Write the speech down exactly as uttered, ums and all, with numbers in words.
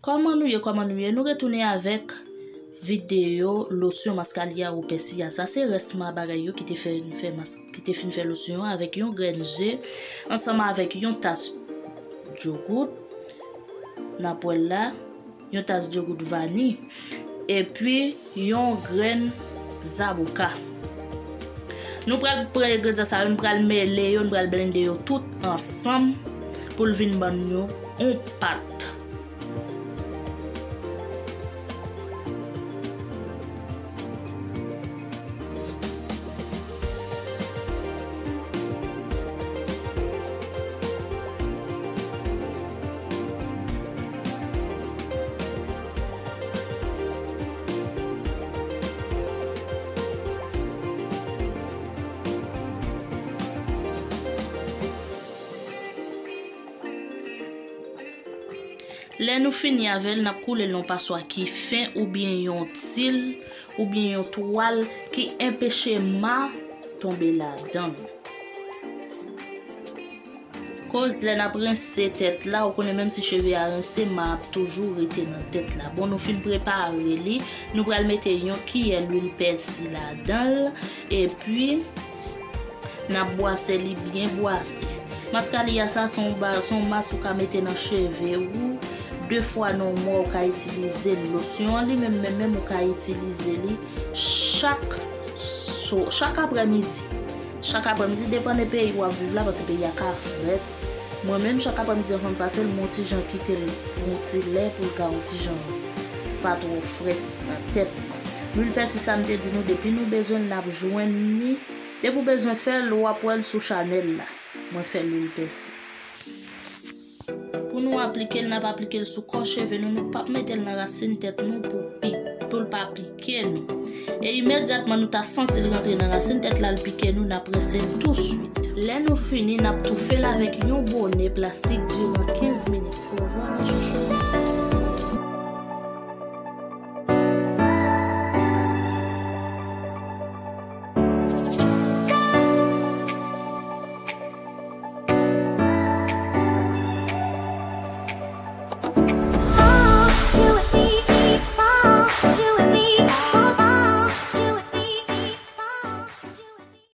Kòman nou ye, kòman nou ye? Nou retounen avèk videyo losyon maskalya ou pèsi a. Sa se rès ma bagay yo ki te fè, fè mas-, ki te fin fè losyon an avèk yon grenn ze, ansanm avèk yon tas dyogout, n ap wè l la, yon tas dyogout vani, epi yon grenn zaboka. Nou pral pran engredyan sa yo, nou pral mele yo, nou pral blende yo tout ansanm pou l vin ban nou yon pat. Lè nou fini avè l, n ap koule l nan yon paswa ki fen oubyen yon til oubyen yon twal ki enpeche ma tonbe ladan l. Koz lè n ap rense tèt la, ou konnen menm si cheve a rense, ma ap toujou rete nan tèt la. Bon, nou fin prepare li, nou pral mete yon kiyè lwil pèsi ladan l, epi n ap bwase li byen bwase. Maskalya sa se yon ba-, se yon mas ou ka mete nan cheve ou. De fwa nan yon mwa ou ka itilize l. Losyon an li menm, menm, menm ou ka itilize li chak so-, chak aprèmidi. Chak aprèmidi, depann de peyi w ap viv la, paske peyi a ka frèt. Mwen menm, chak aprèmidi anvan m pase l, m yon ti jan kite l pou yon ti lè pou l ka yon ti jan pa twò frèt nan tèt mwen. Lwil pèsi sa m te di nou, depi nou bezwen l, n ap jwenn li. Depi w bezwen fè l, w ap wè l sou chanèl la. Mwen fè lwil pèsi. Pou nou aplike l, n ap aplike l sou kò cheve nou. Nou p ap mete l nan rasin tèt nou pou pi-, pou l pa pike nou. E imedyatman nou ta santi l rantre nan rasin tèt la, l pike nou, n ap rense l touswit. Lè nou fini, n ap toufe l avèk yon bone plastik diran kenz minit.